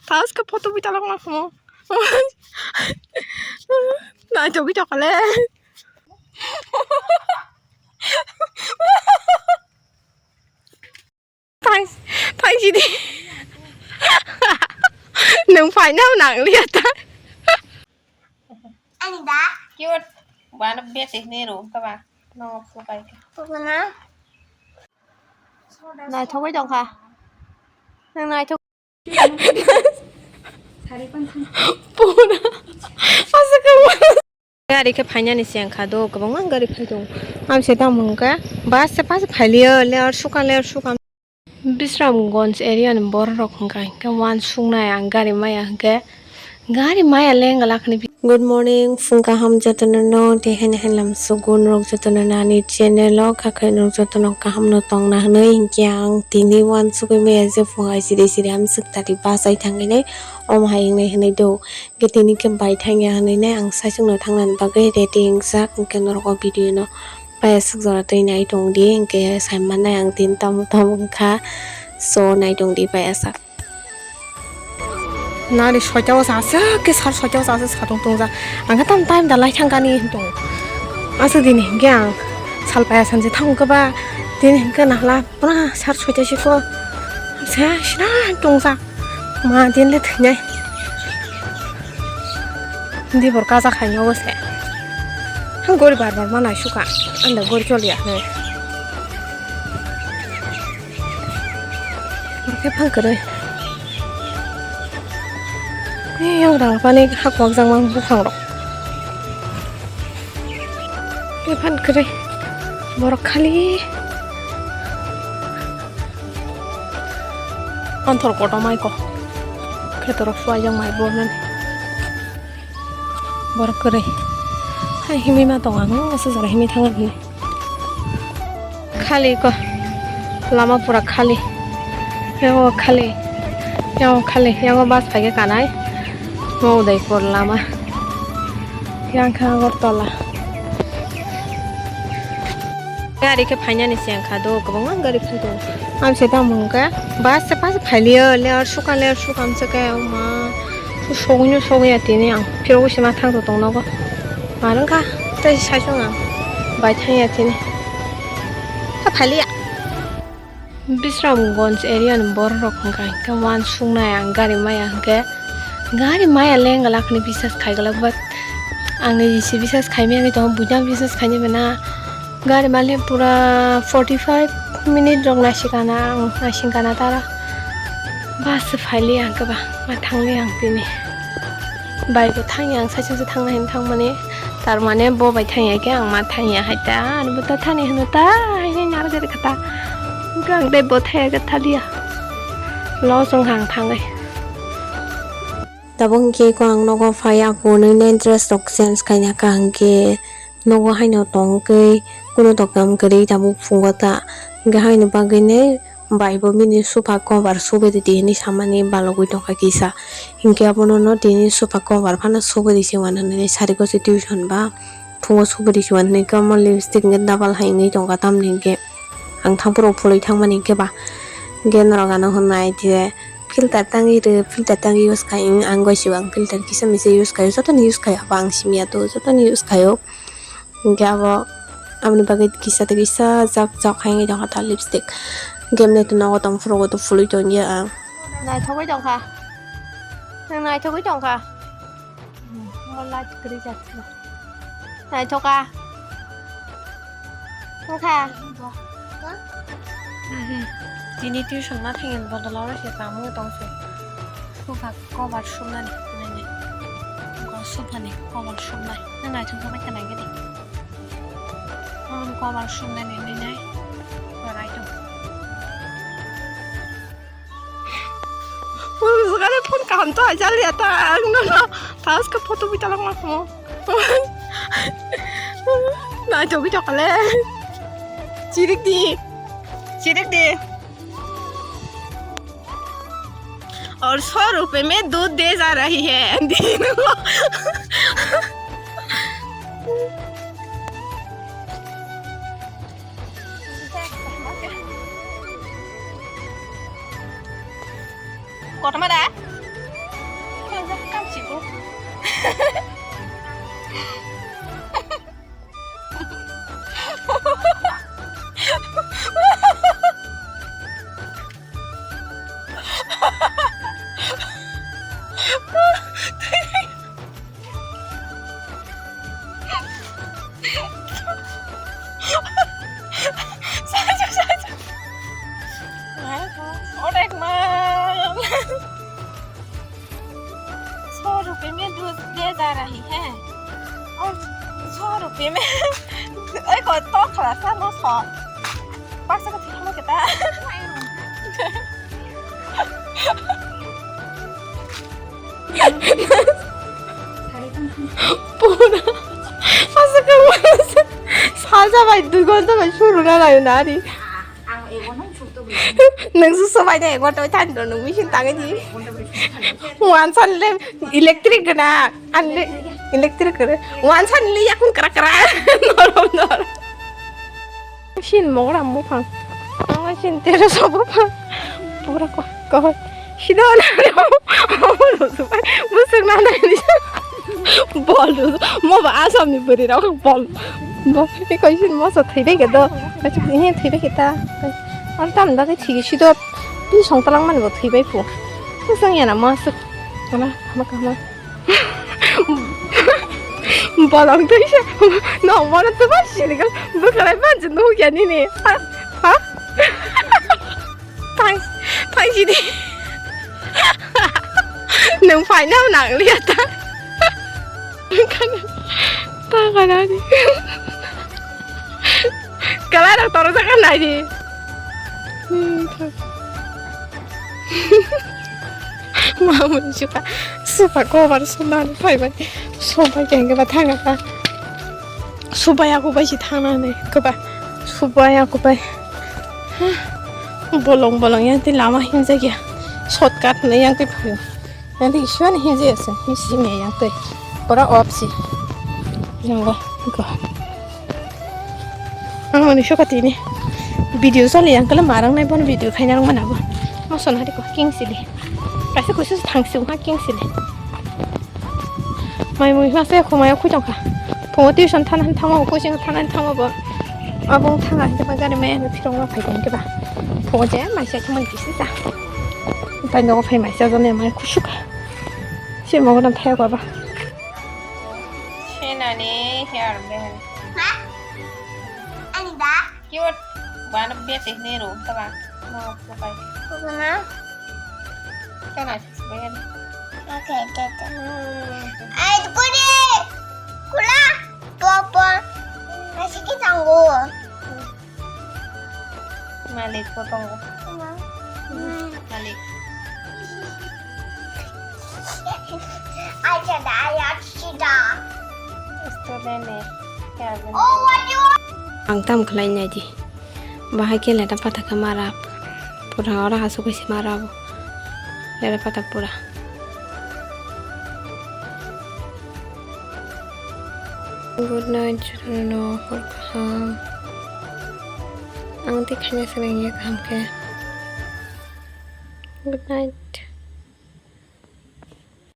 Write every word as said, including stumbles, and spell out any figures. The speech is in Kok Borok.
Taske photo bi talok ma kamo. Nai to bi tokale. Phai, phai sidi. Nung phai nang nang liya ta. Ani da? Cute. Bana bete ni ro ka ba. No ko bai ka. Ko na. Naithok bai tong kha. Nang naithok. Pura. Asa ka. Gari khe phainani se wngkha do, kwbangma gari phai tongo. Ang se tamo hwnkhe bus se pass phailiyo, le or suka, le or suka. Bisramganj area ni borok rok hwnkha hwnkhe uansuknai ang gari maya hwnkhe, gari maya le wngla khani. Good morning, phung kaham jotono no, tei haino haino lamsogo norok jotono nani channel o, kha khe norok jotono kaham no tongna hwnwi hinkhe ang tini uansugwi maya je phung hai siri siri amswk tari bachai thangwi nai, omo hai wngnai hwnwi do. Hwnkhe tini khe bai thangya hwnwi nai ang saichung no thangnani bagwi ready wngjak, hwnkhe norok o video no payaswk jora twi nai tong di, hwnkhe sai mannai ang tini tamo tamo wngkha, so nai tong di payaswk. Nari soita o sa aswk khe sar soita o sa aswk satung tungja, ang khe tam time da lai thangkani hintung aswk dini hwnkhe ang sal paya sanse thang khe ba tini hwnkhe nahla pura sar soita siko sa sina tungja. Ma din le thwinai. Di bor kaja khai nogo se. Hang gori bar bar ma nai suka. Anda gori choli ya ne. Bor ke phang kere. Ni yang rang pani hak wak jang mang bukhang rok. Ni phan kere. Borok khali. Anthor kotor mai ko. Khetorok suaijak mai bornani. Borok kwrwi. Hai himwi ma tongo ang, aswk jora himwi thangna hwnwi. Khali ko. Lama pura khali. Yango khali. Yango khali. Yango bus phaikhe kanai. Mo Udaipur lama. Yang kha Agartala. Gari khe phainani se wngkha do, kwbangma gari phai tongo. Ang se tamo hwnkhe bus se pass phailiyo, le or suka, le or suka amsa khe, o ma, sogwino sogwi ya tini ang, phirogwi se ma thang tong nogo. Mar wngkha tei saichung ang bai thang ya tini. Ha phailiya. Bisramganj area ni borok rok hwnkha hwnkhe uansuknai ang gari maya hwnkhe, gari maya le wngla khani bisas khai glak, but ang ni jisi bisas khai maya wngwi tongo, buino bisas khainai mano. Gari malik pura forty five minute rok naising kana, ang naising kana tara. Bus se phailiya hwnkhe ba, ma thangliya ang tini. Bai bo thangya, ang saichung se thangna hini thangmani. Tar mane bo bai thangya khe ang ma thangya hai ta. Ani bo ta thani hwno ta, hai nai naro gari kha ta. Hwnkhe ang tei bo thangya khe thaliya. Lo chwng kha ang thangwi. Tabuk hwnkhe ko ang nogo phai, ako nini dress rok change khaina kha hwnkhe. Nogo haino tongkhe kuno tokam kwrwi tabuk phungo ta, hwnkhe haino bagwino bai bo bini sofa cover subui ridi hinwi samani balogwi tongkha kisa, hinkhe abono no tini sofa cover phano subui risi mano hinwi sari gosi tuition ba phungo subui risi mano hinwi khe omo lipstick hinkhe double hai wngwi tongkha tamni hinkhe. Ang thangphuru phulwi thangmani hinkhe ba, hinkhe norok ano hwnwi nai je filter tangwi rw, filter tangwi use khai, ang goi sio ang filter kisa misa use khaio, jotono use khaio abo ang simi ya to, jotono use khaio. Hinkhe abo aboni bagwi kisa tei kisa jak jak hai wngwi tongkha ta lipstick. Hinkhe emne to nogo tongphuru bo to phulwi tongya ang. Naithogwi tongkha. Nwng naithogwi tongkha. Hmm, omo light kwrwi jak. Naithokha. Wngkha. Tini tuition ma thangya ni bodol oro se tamo tong se. Sofa cover sumnani, nai, nai. Sofa ni cover sumnai. Nang naithok khe bai khe nai gini. Cover sumnani, nai, nai. Borai tong. Phone kaham to hai jaliya ta, ang nono taske photo bi talok ma kamo. Naithogwi tokale. Chirik di. Chirik di. और सौ रुपए में दूध दे जा रही है। Kotorma da? Chibo. Saja, saja. Otak mang. Sho rupiah mein dudh de ja rahi hai. Aur sho rupiah mein. Ei, ko to khala sa mo sho. Paksa ka thikma kita. Pura. Asa ka wala sa. Salsa bai dui ghonta bai suru na layo nari. Nang susu bai de ghonta bai thani do nang machine tangai di. Wan san le electric gana. An le electric gana. Wan san le yakun kara kara. Norom norom. Sin mogra muphang. Ang sin tere sobo phang. Pura ko ko. Sido na. Musuk na na ni. Bol. Mo ba asam ni buri rok bol. Bol. Ni koi sin mo so thai bai ke do. Acha ni thai bai ke ta. Ang tam da ke thigi sido. Pi song talang mani bo thai bai pu. Sang ya na mo suk. Kana ma kama. Bolong twi se. No, mono twi ba sini kal. Bwkhalai ba je no ya nini. Ha? Ha? Thang, thang sini. Nung final nang liya ta. Ta kana ni. Kala rok toro jaga nai di. Mamung suka, suka kobar suna phai bai. Sobai keng ba thang ka. Sobai aku bai si thang na ne. Koba. Sobai aku bai. Bolong bolong yang ti lama him jagya. Shortcut ne yang ti phayo. Nanti isuan hinje asa, isi me yang tei. Pura off si. Yang go, go. Ang mani shoka tini. Video sali yang kala marang nai bon video khaina rang mana bo. Mo son hari ko king sili. Kaisa kuisu thang si ha king sili. Mai mui ma se khumai khui tong kha. Phungo tuition thana thangma bo, coaching thana thangma bo. Abong thanga hita ba gari mai ano phirong ma phai tong khe ba. Phungo je mai se khumai kisi sa. Pai nogo phai mai sa jone mai kusuk. Se mogo dam thaya baba. Senani hair band. Ha? Ani da? Cute. Bana bete ne ro taba. No, bukai. Kukuna? Kana band. Okay, okay, okay. Hmm. Ai, kuri. Kula. Popo. Masih kita nggo. Malik, potong. Malik. Aja da, aja sida. Student eh. Oh, what you want? Ang tam khlai nai di. Bahai ke leda pata khe mara. Pura ora hasu kusi mara bo. Leda pata pura. Good night, chwrwino hor kaham. Ang tei khaina swrwngya kaham khe. Good night.